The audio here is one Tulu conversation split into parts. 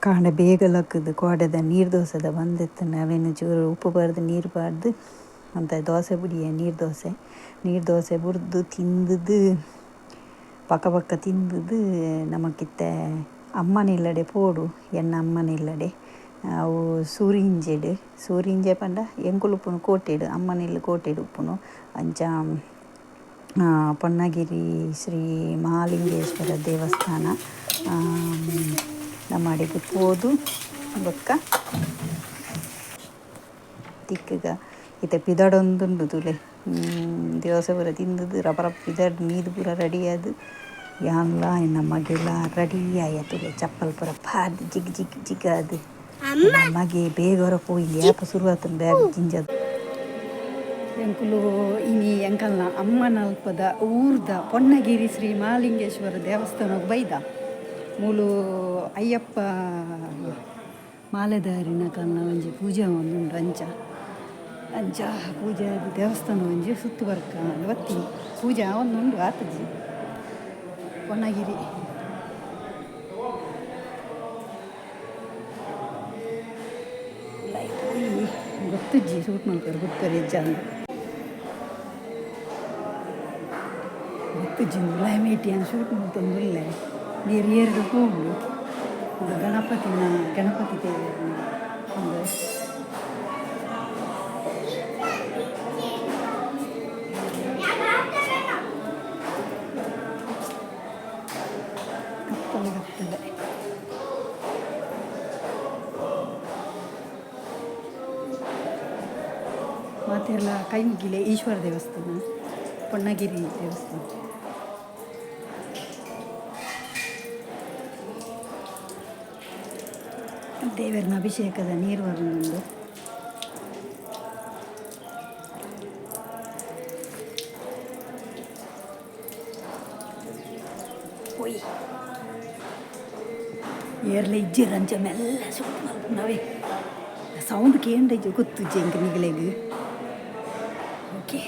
ಕಾಂಡ ಬೇಗ ಲಕ್ಕುದು ಕೋಡೆದ ನೀರು ದೋಸೆದ ಬಂದಿತ್ತು ಅವೇನು ಚೂರು ಉಪ್ಪು ಬಾರ್ದು ನೀರು ಬಾರ್ದು ಅಂತ ದೋಸೆ ಬುಡಿಯ ನೀರು ದೋಸೆ ನೀರು ದೋಸೆ ಬುರ್ದು ತಿಂದದ್ದು ಪಕ್ಕ ಪಕ್ಕ ತಿಂದದ್ದು ನಮಕಿತ್ತೆ ಅಮ್ಮನ ಇಲ್ಲಡೆ ಪೋಡು ಎನ್ನ ಅಮ್ಮನ ಇಲ್ಲಡೆ ಅವು ಸೂರಿಂಜೆಡು ಸೂರಿಂಜೆ ಪಂಡ ಎಂಕುಲು ಉಪ್ಪುನು ಕೋಟೆಡು ಅಮ್ಮನ ಇಲ್ಲು ಕೋಟೆಡು ಉಪ್ಪುನು ಅಂಚ ಪೊನ್ನಗಿರಿ ಶ್ರೀ ಮಹಾಲಿಂಗೇಶ್ವರ ದೇವಸ್ಥಾನ ನಮ್ಮ ಅಡಿಗೆ ಪೋದು ಬೊಕ್ಕ ತಿಕ್ಕಗ ಇತ್ತೆ ಪಿದಡೊಂದುಂಡು ತೂಲೆ ದೋಸೆ ಪೂರ ತಿಂದುದು ರಪ ರಪ ಪಿದಡ್ ಮೀದು ಪೂರ ರೆಡಿ ಆದ್ ಯಾನ್ಲ ಎನ್ನ ಮಗೆಲ ರೆಡಿ ಆಯ ತೂಲೆ ಚಪ್ಪಲ್ ಪೂರ ಪಾಡ್ದ್ ಜಿಗ್ ಜಿಗ್ ಜಿಗಾದ್ ಮಗೆ ಬೇಗ ಹೊರ ಪೋಯಿಂದು ಯಾಪ ಶುರು ಆತುಂಡು ಬ್ಯಾಗ್ ಜಿಂಜದ್. ಎಂಕುಲು ಇನಿ ಎಂಕಲ್ನ ಅಮ್ಮನಲ್ಪದ ಊರ್ದ ಪೊನ್ನಗಿರಿ ಶ್ರೀ ಮಹಾಲಿಂಗೇಶ್ವರ ದೇವಸ್ಥಾನಗ್ ಬೈದ ಮೂಲು ಅಯ್ಯಪ್ಪ ಮಾಲೆದಾರಿನ ಕಲ್ನ ಒಂಜಿ ಪೂಜೆ ಉಂಡು ಅಂಚ ಅಂಚ ಪೂಜೆ ದೇವಸ್ಥಾನ ಒಂಜಿ ಸುತ್ತು ಬರ್ಕ ಬತ್ತಿ ಪೂಜೆ ಆವೊಂದುಂಡು ಆತುಜಿ ಪೊನ್ನಗಿರಿ. ಗೊತ್ತುಜ್ಜಿ ಶೂಟ್ ಮಲ್ಪೆರ್ ಬುಡ್ಪೆರ್ ಇಜ್ಜಾಂದ್ ಗೊತ್ತುಜ್ಜಿ ಉಲಾಯಿ ಮೇಟಿ ಯಾನ್ ಶೂಟ್ ಮಲ್ತೊಂದುಲ್ಲೆ ನೀರು ಏರ್ಡ್ ಪೋಂಡು ಉಂದು ಗಣಪತಿನ ಗಣಪತಿ ದೇವೆರ್ನ ಉಂದು ಕತ್ತಲೆ ಕತ್ತಲೆ ಮಾತೆರ್ಲ ಕೈ ಮುಗಿಲೆ ಈಶ್ವರ ದೇವಸ್ಥಾನ ಪೊನ್ನಗಿರಿ ದೇವಸ್ಥಾನ. ದೇವರನ ಅಭಿಷೇಕದ ನೀರು ಬರುವುದುಂಡು. ಪೊಯ್ ಏರ್ಲ ಇಜ್ಜೆರ್ ಅಂಚ ಮೆಲ್ಲ ಶೂಟ್ ಮಲ್ಪುನವೇ ಸೌಂಡ್ ಕೇಂಡ ಇಜ್ಜಿ ಗೊತ್ತುಜ್ಜಿ ಎಂಕ್ ನಿಗಲೆಗ್. ಓಕೆ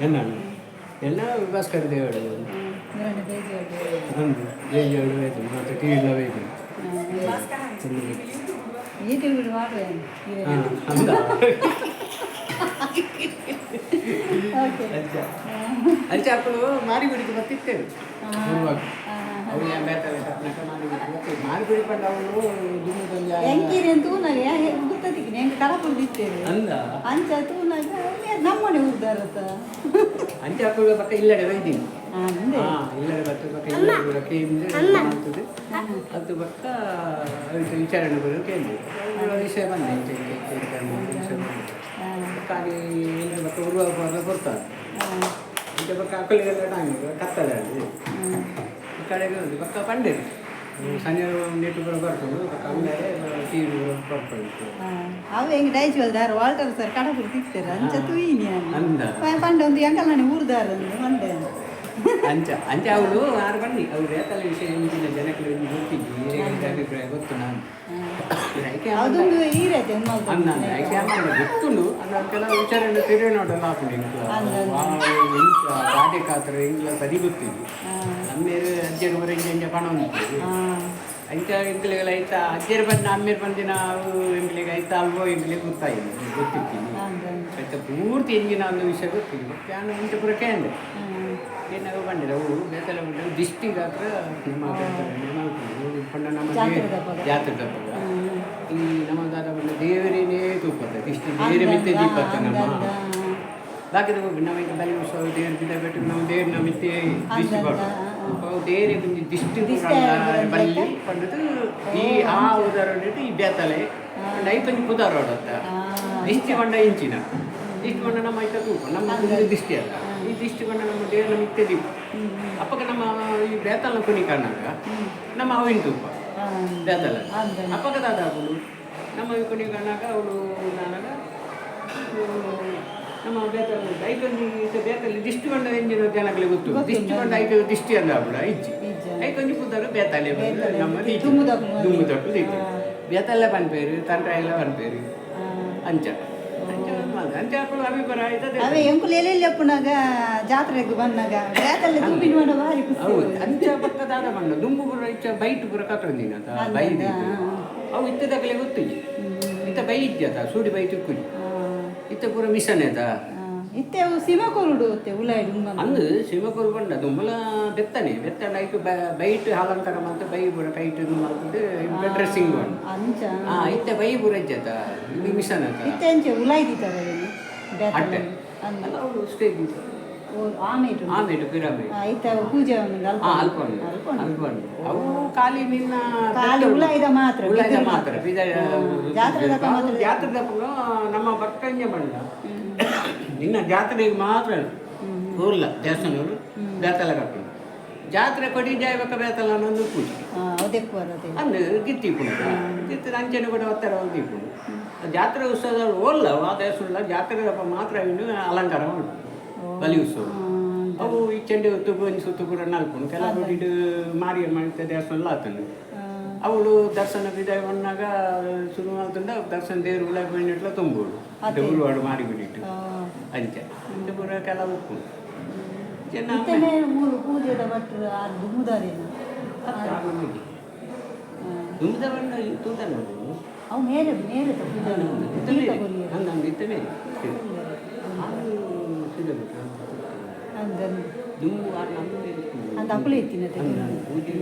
ಎನ್ನ ಎಲ್ಲ ಭಾಸ್ಕರ ದೇವಡು ಅಂದು ಬೇಜಾಡು ಬೇಕು ಮತ್ತು ಟಿ ಎಲ್ಲ ಬೇಕು. ಹಾಂ ಅಂದ ಅಂಚ ಅಂಚ ಅಕ್ಕಳು ಮಾರಿಗುಡಿಗೆ ಬತ್ತಿತ್ತೇವೆ ಪೂರ್ವಾಗ ಅವು ಏನ್ ಬೇತವೆ ತಪ್ಪನಕ ಮಾರಿಗುಡಿಗೆ ಬತ್ತಿತ್ತು ಮಾರಿಗುಡಿ ಪಂಡ ಅವಳು ದುಮ್ಮದೊಂದು ಎಂಕೀರೆನ್ ತೂನಗ ಗೊತ್ತದಿಕ್ಕಿನಿ ಎಂಕ್ ಕಡಪುಡ್ದಿತ್ತೇರು ಅಂದ ಅಂಚ ತೂನಗ ನಮ್ಮನೆ ಊರ್ದಾರತ ಅಂಚ ಅಕ್ಕಳು ಬಕ್ಕ ಇಲ್ಲಡೆ ಬೈದೀನಿ. ಅಂದೆ ಇಲ್ಲಡೆ ಬತ್ತ ಬಕ್ಕ ಇಲ್ಲಡೆ ಕೂಡ ಕೇಂದ್ರ ಮಾಡ್ತದೆ ಅದು ಬಕ್ಕ ಅದಕ್ಕೆ ವಿಚಾರಣೆ ಬರೋದು ಕೇಂದ್ರ ವಿಷಯ ಬಂದ ಇಂಚ ಇಂಚ ಇಂಚ ಇಂಚ ಅನ್ನೋ ವಿಷಯ ಬಂದ ಕಾನಿ ಎಂತ ಬಕ್ಕ ಉರುವ ಕೊಡ್ತಾರೆ ಇಂಚ ಬಕ್ಕ ಅಕ್ಕಳಿಗೆಲ್ಲ ಟೈಮ್ ಕತ್ತಲೆ ಅಲ್ಲಿ ಈ ಕಡೆಗೆ ಒಂದು ಬಕ್ಕ ಪಂಡೇರು ಶನಿವಾರ ನೆಟ್ಟು ಬರೋ ಬರ್ತದೆ ಬಕ್ಕ ಆಮೇಲೆ ಟಿ ಬರ್ಕೊಂಡು. ಅವು ಎಂಕ್ ಡೈಜ್ವಲ್ದಾರ್ ವಾಲ್ಟರ್ ಸರ್ ಕಡಪುಡ್ದಿತ್ತೇರು ಅಂಚ ತೂಯಿನಿ ಅಂದ ಪಂಡ ಒಂದು ಎಂಕಲ್ನ ಊರ್ದಾರ ಅಂದು ಪಂಡೆ. ಅಂಚ ಅಂಚ ಅವಳು ಆರು ಬನ್ನಿ ಅವ್ರು ಏತಲ್ಲ ವಿಷಯ ಇಂಚಿನ ಜನಕ್ಕೆ ಒಂದು ಗೊತ್ತಿದ್ದು ಹಿರಿಯರಿಗೆ ಅಭಿಪ್ರಾಯ ಗೊತ್ತು ನಾನು ಐಕೆ ಅದೊಂದು ಈ ರೀತಿ ಅನ್ನ ಐಕೆ ಅಮ್ಮ ಗೊತ್ತುಂಡು ಅನ್ನ ಕೆಲವು ವಿಚಾರ ತಿರುಗಿ ನೋಡಲ್ಲ ಆಪುಂಡು ಎಂಕ್ಲ ಎಂಚ ಗಾದೆ ಕಾತ್ರ ಎಂಕ್ಲ ಸರಿ ಗೊತ್ತಿದ್ದು ಅಮ್ಮೇರು ಅಜ್ಜನ ಬರ ಇಂಚ ಇಂಚ ಪಣ ಉಂಟು ಅಂಚ ಎಂಕ್ಲಿಗೆಲ್ಲ ಐತ ಅಜ್ಜರು ಬಂದ ಅಮ್ಮೇರು ಬಂದಿನ ಅವು ಎಂಕ್ಲಿಗೆ ಐತ ಅಲ್ವೋ ಎಂಕ್ಲಿಗೆ ಗೊತ್ತಾಯಿಲ್ಲ ಗೊತ್ತಿತ್ತೀನಿ ಐತ ಪೂರ್ತಿ ಎಂಜಿನ ಒಂದು ವಿಷಯ ಗೊತ್ತಿಲ್ಲ ಮತ್ತೆ ನಾನು ಇಂಚ ಪೂರ ಕೇಂದ್ರ ಏನಾಗ ಬಂದಿರ ಅವು ಬೇತಲ ಬಂದ ದಿಷ್ಟಿಗಾತ್ರ ನಮ್ಮ ಪಂಡ ನಮ್ಮ ಜಾತ್ರೆ ದಪ್ಪಗ ಈ ನಮ್ಮ ದಾದ ಬಂದ ದೇವರೇನೇ ತೂಪತ್ತ ದಿಷ್ಟಿ ದೇವರ ಮಿತ್ತೆ ದೀಪತ್ತ ನಮ್ಮ. ಬಾಕಿದ ನಮ್ಮ ಈಗ ಬಲಿ ಉತ್ಸವ ದೇವ್ರ ಬಿಡ ಬೆಟ್ಟು ನಮ್ಮ ದೇವ್ರ ಮಿತ್ತೆ ದಿಷ್ಟಿ ಪಾಡು. ಅವು ದೇವ್ರಿಗೆ ಒಂಜಿ ದಿಷ್ಟಿ ಬಲ್ಲಿ ಪಂಡದು ಈ ಆ ಉದಾಹರಣೆ ಈ ಬೇತಲೆ ಐತೊಂಜಿ ಪುದಾರ್ ಹೊಡತ್ತ ದಿಷ್ಟಿ ಪಂಡ ಇಂಚಿನ ದಿಷ್ಟಿ ಪಂಡ ನಮ್ಮ ಐತ ತೂಪ ನಮ್ಮ ಒಂದು ದಿಷ್ಟಿ ಅಲ್ಲ. ಈ ದಿಷ್ಟಿ ಪಂಡ ನಮ್ಮ ದೇವ್ರ ಮಿತ್ತೆ ದೀಪ. ಅಪ್ಪಗ ನಮ್ಮ ಈ ಬೇತಲ ಕುಣಿ ಕಾಣಾಗ ನಮ್ಮ ಅವಿನ ತೂಪ ಬೇತಲ. ಅಪ್ಪಗ ದಾದಾಗುಳು ನಮ್ಮ ಕುಣಿ ಕಾಣಾಗ ಅವಳು ನಾನಾಗ ನಮ್ಮ ಬೇತಲ ಐಕೊಂಜಿ ಬೇತಲ್ಲಿ ದಿಷ್ಟಿ ಬಂಡ ಎಂಜಿನ ಜನಗಳಿಗೆ ಗೊತ್ತು. ದಿಷ್ಟಿ ಬಂಡ ಐಕ ದಿಷ್ಟಿ ಅಂದ ಅವಳ ಇಜ್ಜಿ ಐಕೊಂಜಿ ಪುದಾರು ಬೇತಾಲೆ ನಮ್ಮ ದುಮ್ಮುದಕ್ಕೂ ದೀಪ ಬೇತಲ್ಲ ಪನ್ಪೇರು ತಂಟ್ರಾಯಲ್ಲ ಪನ್ಪೇರು ಅಂಚ ಅಂಚ ಅಂಚ ಅಪ್ಪಳು ಅಭಿಪ್ರಾಯ ಆಯ್ತದೆ. ಅವೇ ಎಂಕುಲು ಎಲ್ಲೆಲ್ಲಿ ಅಪ್ಪುನಾಗ ಜಾತ್ರೆಗೆ ಬಂದಾಗ ಬೇತಲ್ಲಿ ದುಂಬಿನ ಬಂಡ ಭಾರಿ ಖುಷಿ. ಹೌದು, ಅಂಚ ಪಕ್ಕ ದಾದ ಬಣ್ಣ ದುಂಬು ಪೂರ ಇಚ್ಚ ಬೈಟ್ ಪೂರ ಕಟ್ಟೊಂದಿನ ಬೈ ಅವು ಇತ್ತದಾಗಲೇ ಗೊತ್ತಿಜ್ಜಿ. ಇತ್ತ ಬೈ ಇಜ್ಜತ ಸೂಡಿ ಬೈ ತಿಕ್ಕುಜಿ ಇತ್ತ ಪೂರ ಮಿಷನ್ ಆಯ್ತಾ. ಇತ್ತೆ ಅವು ಸೀಮಾ ಕೊರುಡು ಇತ್ತೆ ಉಲಾಯ್ಡು. ಅಂದು ಸೀಮಕೋರು ಬಂಡ ದುಂಬಲ ಬೆತ್ತನೆ ಬೆತ್ತಂಡ ಐಕ್ ಬೈಟ್ ಅಲಂಕಾರ ಮಾಡ್ತು ಬೈ ಪೂರ ಕೈಟ್ ಮಾಡ್ತದೆ ಡ್ರೆಸ್ಸಿಂಗ್ ಉಂಟು. ಅಂಚ ಇತ್ತೆ ಬೈ ಪೂರ ಇಜ್ಜತ ಇದು ಮಿಷನ್ ಆಯ್ತಾ. ಇತ್ತೆ ಅಂಚೆ ಉಲಾಯ್ದಿತ್ತಾರೆ ಅಟ್ಟೆ ಅಲ್ಲ ಸ್ಟೇಜ್ ಆಮೇಟು ಆಮೇಟು ಪಿರಾಮಿಡ್. ಇತ್ತೆ ಅವು ಪೂಜೆ ಒಂದು ಅಲ್ಪ ಅಲ್ಪ ಉಂಟು ಅಲ್ಪ ಉಂಟು. ಅವು ಖಾಲಿ ನಿನ್ನ ಖಾಲಿ ಉಲಾಯ್ದ ಮಾತ್ರ ಉಲಾಯ್ದ ಮಾತ್ರ ಜಾತ್ರೆದ ಮಾತ್ರ. ಜಾತ್ರೆದಪ್ಪಗ ನಮ್ಮ ಭಕ್ತಂಜ ಬಂಡ ನಿನ್ನ ಜಾತ್ರೆಗೆ ಮಾತ್ರ ಊರ್ಲ ದೇವಸ್ಥಾನವರು ಬೇತಲ ಕಟ್ಟುಂಡು ಜಾತ್ರೆ ಕೊಡಿ ಜಾಯಬೇಕ ಬೇತಲ ಅನ್ನೊಂದು ಪೂಜೆ ಅದಕ್ಕೆ ಅಂದು ಗಿತ್ತಿ ಗಿತ್ತಿದ ಅಂಚನೆ ಕೂಡ ಒತ್ತರ ಒಂದು ದೀಪುಂಡು. ಜಾತ್ರೆ ಉತ್ಸವದಲ್ಲಿ ಓಲ್ಲ ಆ ದೇವಸ್ಥಾನ ಜಾತ್ರೆದಪ್ಪ ಮಾತ್ರ ಇನ್ನು ಅಲಂಕಾರ ಉಂಟು ಬಲಿ ಉತ್ಸವ. ಅವು ಈ ಚೆಂಡೆ ಹೊತ್ತು ಒಂಜಿ ಸುತ್ತು ಪೂರ ನಲ್ಪುಂಡು ಕೆಲವು ಇಡು ಮಾರಿಯಮ್ಮ ದೇವಸ್ಥಾನ ಆತಂಡು. ಅವಳು ದರ್ಶನ ಬಿದಾಯ ಬಂದಾಗ ಶುರು ಮಾಡ್ತಂಡ ದರ್ಶನ ದೇವರು ಉಳಾಯಿ ಬಂದಿಟ್ಲ ತುಂಬೋದು ದೇವರು ಮಾರಿ ಬಿಡಿಟ್ಟು ಅಂಚ ಅಂಚ ಪೂರ ಕೆಲವು ಉಪ್ಪುಂಡು ಜನ ಇತ್ತನೆ ಮೂರು ಪೂಜೆದ ಭಟ್ರು ಆ ದುಮ್ಮುದಾರೇನ ದುಂಬುದ ಬಣ್ಣ ತೂತನ ಅವು ಮೇರೆ ಮೇರೆ ಪೂಜೆ ತೀರ್ಥ ಕೊರಿಯರು. ಅಂದಂದು ಇತ್ತನೇ ಅಂದನ್ ದುಂಬು ಆ ನಮ್ಮ ಅಂದ ಅಪ್ಪಲೆ ಇತ್ತಿನ ಪೂಜೆ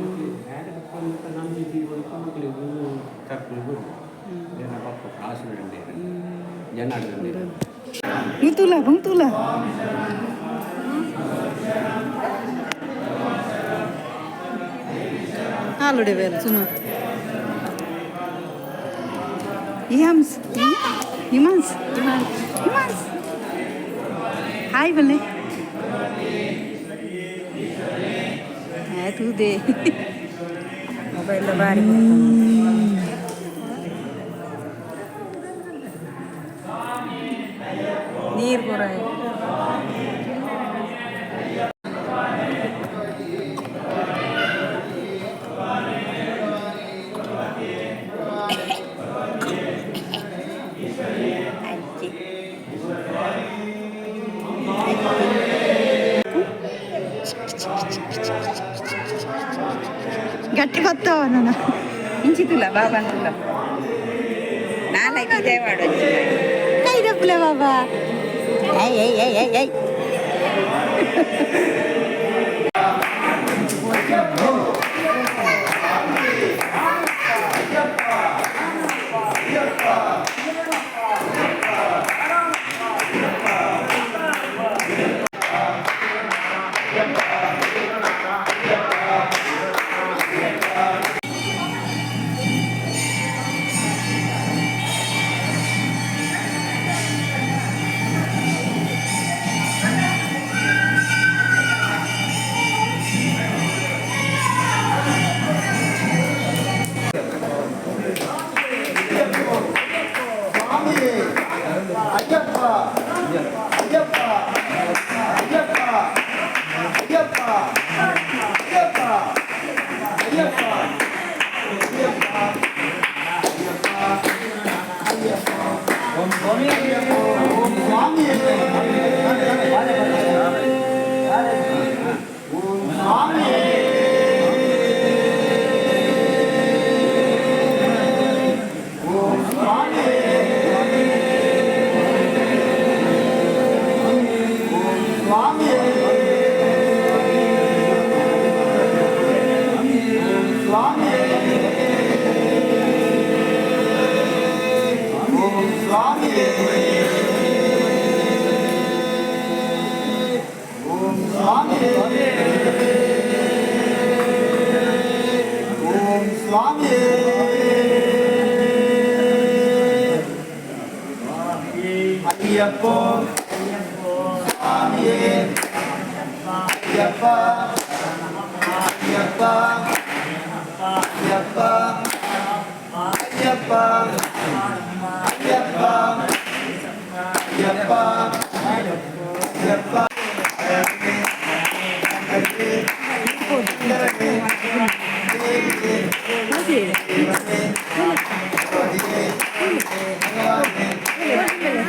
ನಮ್ಮ ಕರ್ಕೊಂಡು ಜನ ಪಪ್ಪ ಕಾಸು ಜನ ತುಲ ಬಂಗ್ ತುಲ ಆಲೂಡೆ ಬೇರೆ ಸುಮ್ಮ ಇಹಾಮ್ಸ್ ಹಿಮಾನ್ಸ್ ಹಿಮಾನ್ಸ್ ಹಾಯ್ ಬಲ್ಲೆ ತೂ they mobile ಬಾರಿ ನೀರು ಪೂರ. ಅಜ್ಜಿ ಗಟ್ಟಿ ಬತ್ತವ ನಾನು ಇಂಚಿತುಲ್ಲ ಬಾಬಾ ಅಂತುಲ್ಲ ನಾನೈತೆ ವಿಜಯವಾಡ. ಕೈ ದಪ್ಪಲೆ ಬಾಬಾ ಏಯ್ ಏಯ್ ಏಯ್ ಏಯ್ ಏಯ್. ಅಯ್ಯಪ್ಪ ಅಯ್ಯಪ್ಪ ಅಯ್ಯಪ್ಪ ಅಯ್ಯಪ್ಪ ಅಯ್ಯಪ್ಪ ಅಯ್ಯಪ್ಪ ಅಯ್ಯಪ್ಪ ಅಯ್ಯಪ್ಪ ಓಂ ಸ್ವಾಮಿ ಓಂ ಸ್ವಾಮಿ ಓಂ ಸ್ವಾಮಿ ಓಂ ಸ್ವಾಮಿ ಓಂ ಸ್ವಾಮಿ ಓಂ ಸ್ವಾಮಿ ಓಂ ಸ್ವಾಮಿ. ஐயப்போ சுவாமியே ஐயப்பா ஐயப்பா ஐயப்பா ஐயப்பா ஐயப்பா ஐயப்பா ஐயப்பா ஐயப்பா ஐயப்பா ஐயப்பா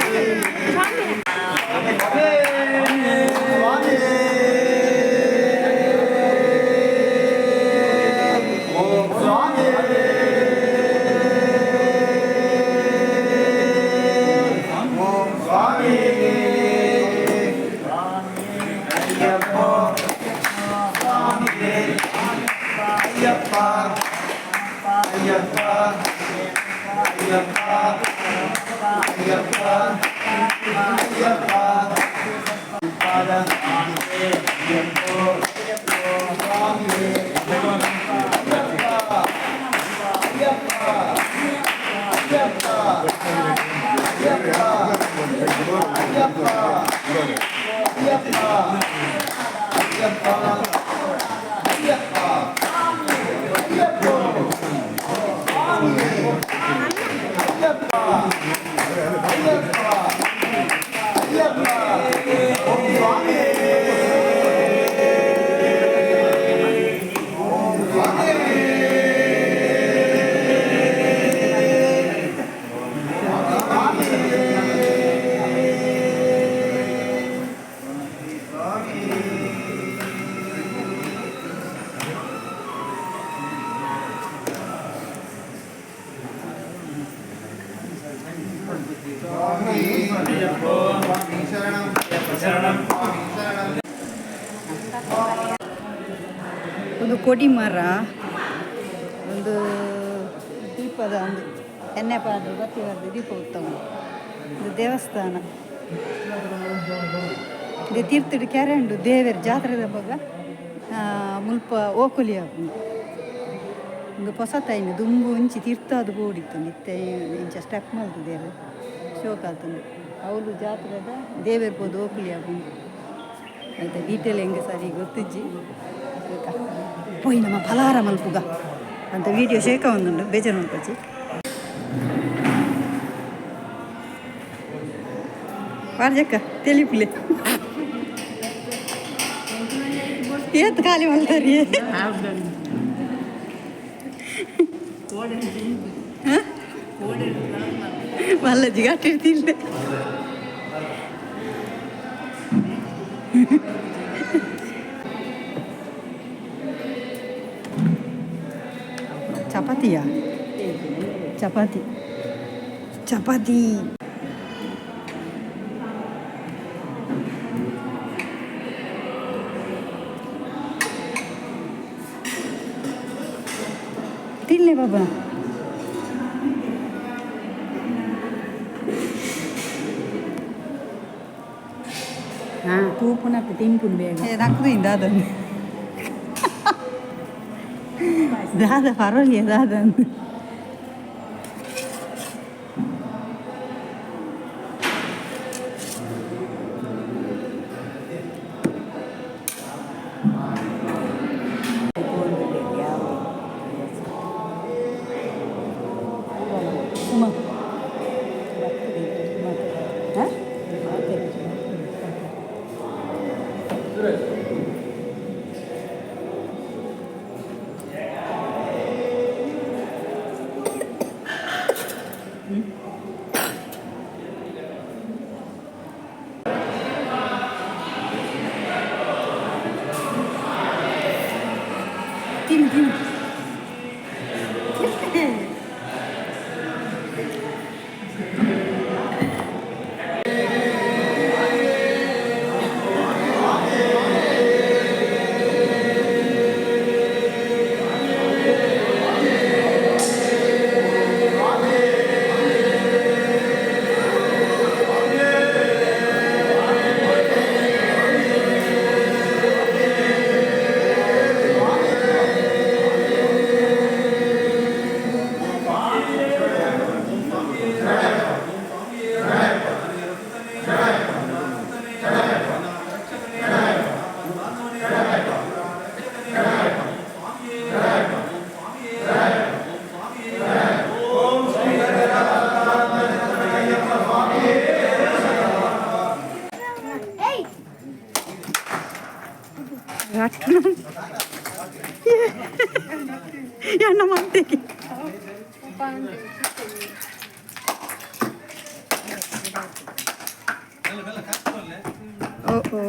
ஐயப்பா ஐயப்பா பாத ஐயப்போ சுவாமியே ஐயப்பா ஐயப்பா ஐயப்பா ஐயப்பா ஐயப்பா ஐயப்பா ஐயப்பா ஐயப்பா ஐயப்போ சுவாமியே ஐயப்பா ஐயப்பா ஐயப்பா ஓம் சுவாமியே ஓம் சுவாமியே ಒಂದು ಕೊಡಿ ಮರ, ಒಂದು ದೀಪದ ಒಂದು ಎಣ್ಣೆ ಪಾದ ಬತ್ತಿ ಬರ್ತದೆ ದೀಪ ಉತ್ತಮ. ಇದು ದೇವಸ್ಥಾನ. ಇದು ತೀರ್ಥಡು ಕೆರೆ ಉಂಡು. ದೇವೆರ್ ಜಾತ್ರೆದ ಬಗ ಮುಲ್ಪ ಓಕುಲಿ ಆಪುಂಡು. ಒಂದು ಪೊಸತೈನ್ ದುಂಬು ಒಂಚಿ ತೀರ್ಥ ಅದು ಬೋಡಿತ್ತು. ಇತ್ತೆ ಇಂಚ ಸ್ಟೆಪ್ ಮಲ್ತುದೆರ್, ಶೋಕ್ ಆತುಂಡು. ಅವ್ಲು ಜಾತ್ರೆದ ದೇವೆರ್ ಪೋದು ಓಕುಲಿ ಆಪುಂಡು. ಐತ ಡೀಟೇಲ್ ಹೆಂಗೆ ಸರಿ ಗೊತ್ತಿಜ್ಜಿ. ಪೋಯಿ ನಮ್ಮ ಫಲಾರ ಮಲ್ಪುಗ ಅಂತ ವಿಡಿಯೋ ಶೇಖ ಒಂದುಂಡು. ಬೇಜಾರು ಮಲ್ಪಚ್ಚಿ. ವಾರ್ಜಕ್ಕ ತೆಲಿಪುಲೆ ಏತ್ ಖಾಲಿ ಮಲ್ತಾರಿ? ಮಲ್ಲಜ್ಜಿ ಗಟ್ಟಿ. ಚಪಾತಿಯಾ? ಚಪಾತಿ, ಚಪಾತಿ. ತಿನ್ಲೆ ಬಾಬಾ. ಹಾಂ, ತೂಪುನಕ್ಕೆ ತಿನ್ಪುನ್ ಬೇಗ. ನಕ್ಕುದಿಂದ ಅದನ್ನು ದಾದ ಪರವಾಗಿಲ್ಲ ದಾದ. ಉಮಾ. ಹಾಂ. ಕಟ್ಟುನ ಎಣ್ಣ ಮಂತೆಗೆ. ಓ ಓ.